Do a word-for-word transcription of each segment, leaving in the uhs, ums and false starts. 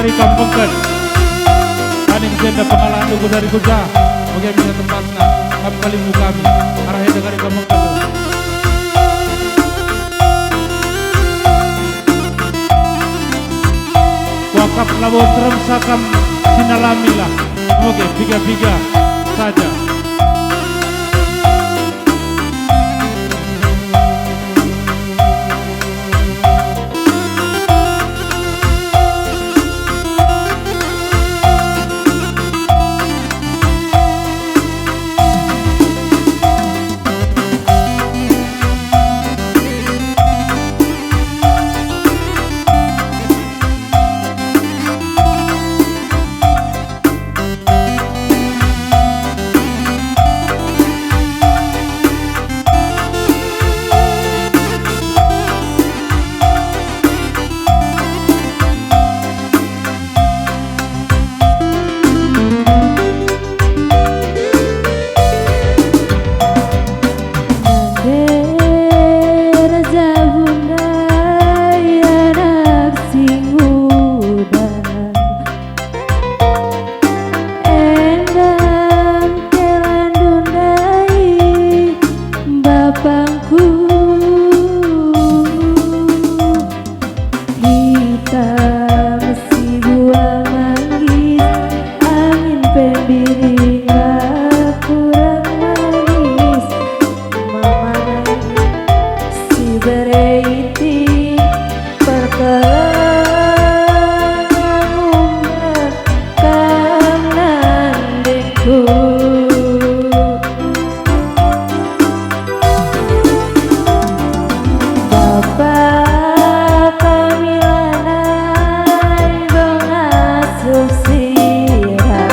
Ikam bengket. Aning jenda pengalahan ku dari kuja. Bage mina tempatna. Kam kalimbubu kami. Arah enda kari kam bengket. Kuakap labo terem sakam sinalamilah. Oke, piga-piga saja. Nande raja bunda anak si nguda. Endang kelandu ndai bapangku. Hitam si buah manggis, angin pe mbiring kurang manis. Mama nai si bere itik perkelengen umur kam nandingku. Bapa kami lanai ngasup sira.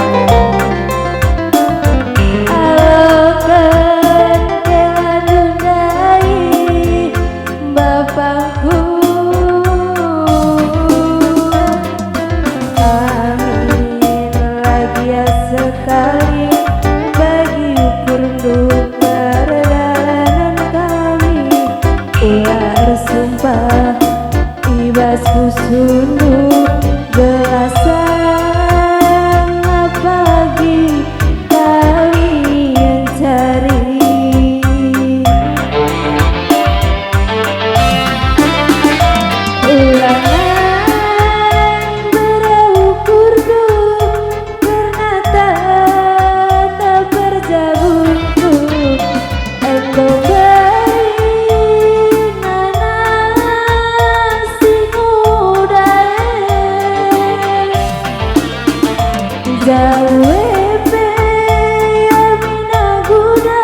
Aloken kelandu ndai bapangku. Amin, la gia sekali bagi ukurndu perdalanen kami. Ula ersumpah i bas pusuhndu, gelah sanga pagi kami encari. Ulanai bera ukurndu, kerna tata perjabundu enggo mbelin anak si nguda e. Jau e pe ami naguda,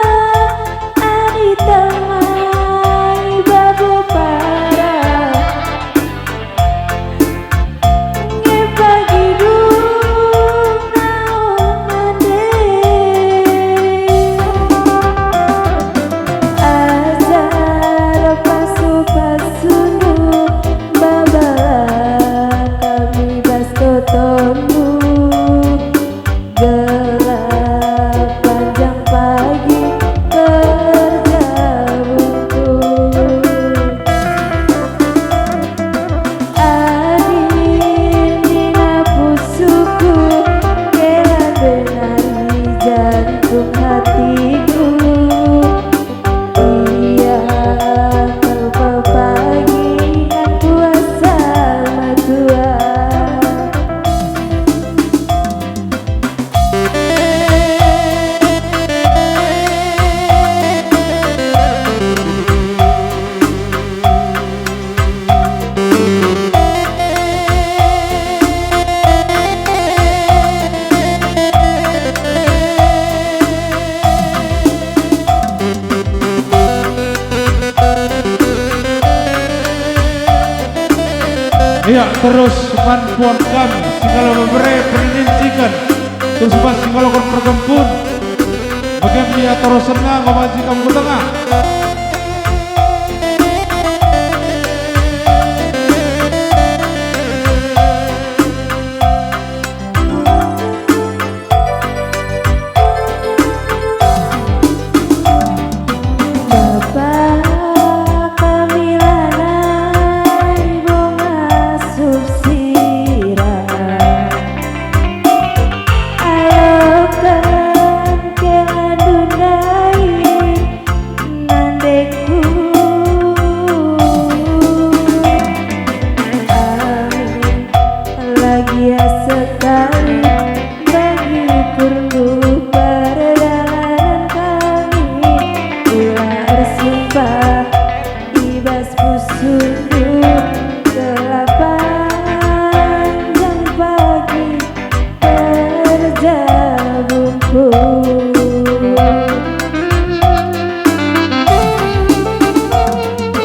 adi tamai babo para, nge pagi dung naon nande. Ajar pasu-pasundu, babalah kami bas totondu. Gelah panjang pagi kerja bungku. Adi nina pusuhku, kela denari jantung hatiku. Ia kal pepagi nan kuasa matua. Ia, terus man puang kami, singalo bebere perninciken, terus bas singalo kon pergempun, bage me ia terusenna enggo banci kam ku tengah. Bapa kami lanai bo ngasup sira. Pusuhndu telah panjang pagi terjabungku.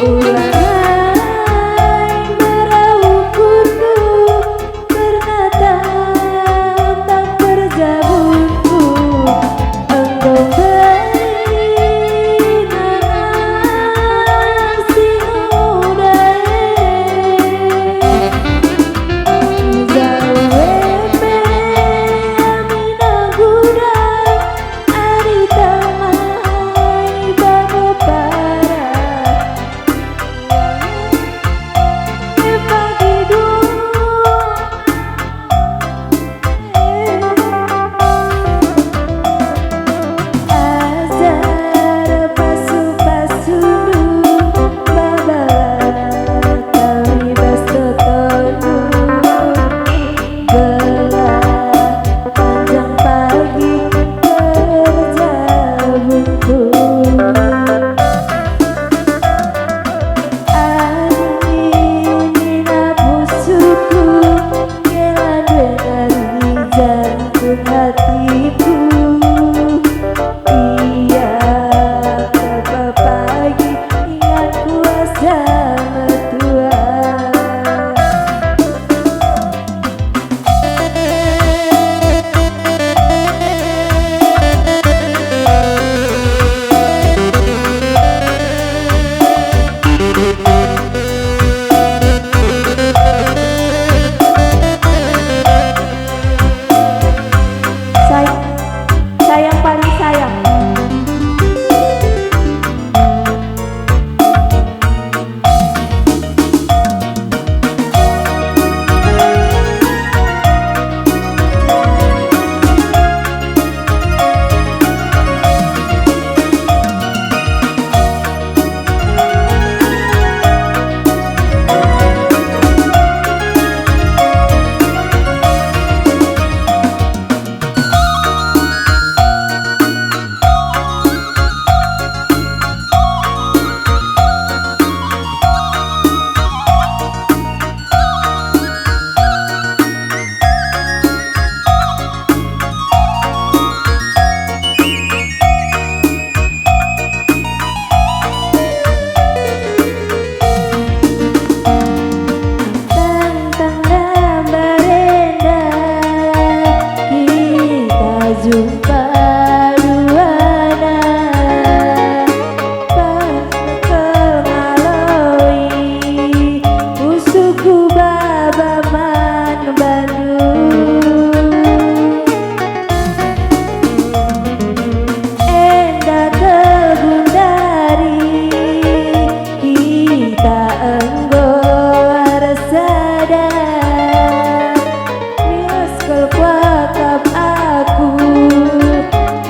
Ulangai berauhkurndu, Ternyata tak terjabungku, enggo beri nanam si udae. Jauh eme ami naguda, ari tamai babo para. Ajar pasu-pasundu babala tawi bas totondu. Gelah panjang pagi terjabungku. Adi nina pusuhku, kela ndenari jantung hatiku. Ia kepepagi ingatku asa metua. Say-, sayang paling sayang. Tang-tang gambar enda kita jumpa duana. Pas ngaloi pusuhku baba man bandu. Enda tegundari kita enggo ersada. Lias kal kuakap aku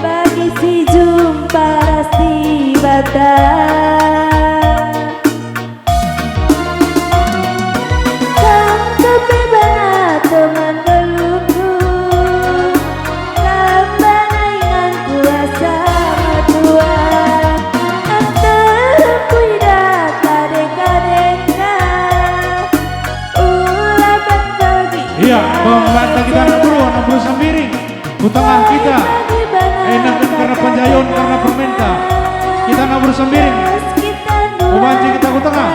bagi si jumpa ras Dibata. Kam kepe bana teman geluhku, kam bana inganku asa metua. Nterem kuidah tadeka-deka, ulapan pagi. Iya, pembanta kita anak beru, anak beru Sembiring. Ku tengah kita. Enak karena penjayon, karena permenta. Kita nabur Sembiring. Ku banci kita ku tengah.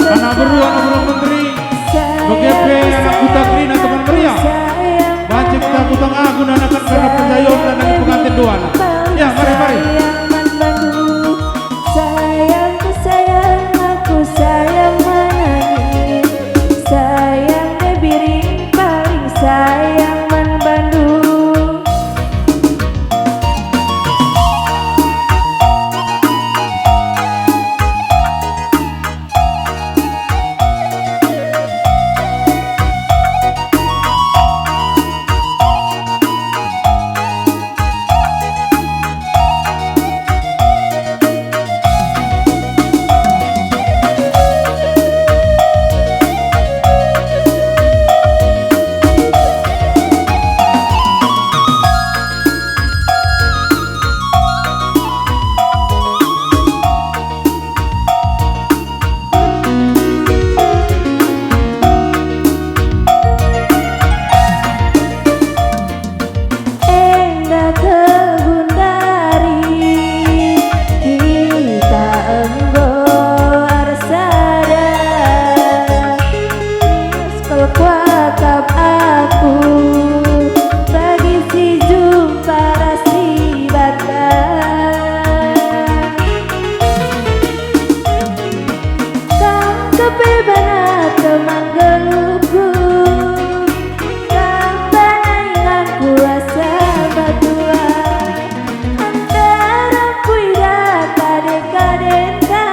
Anak beru, anak beru menteri. Bage pe anak kuta kerina teman meriah. Banci kita ku tengah guna enak karena penjayon dan lagi pengantin duana. Ya, mari, mari. Sayangku sayang, aku sayang menangis. Sayang Debiring paling sayang man bandu. Pe bana teman geluhku, kam bana inganku asa metua. Antara kuidah kade-kadenta,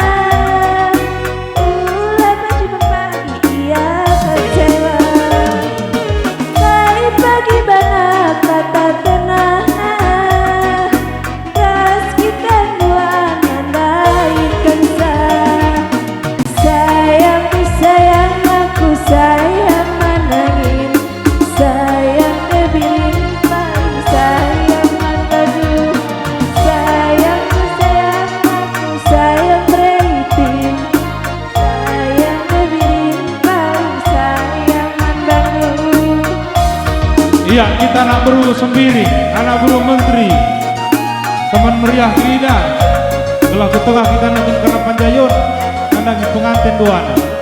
ula banci pagi ia kecewa. Kai pagi bana kata tenahna, ras kita dua nandahikenca. Sayangku, sayang aku, sayang man angin, sayang kebirin, paling sayang man batu. Sayangku, sayang aku, sayang beritim, sayang kebirin, paling sayang man batu. Iya, kita anak beru Sembiring, anak beru menteri. Teman meriah kita. Gelah ku tengah kita nandangi kerna Panjaion, nandangi penganten duana.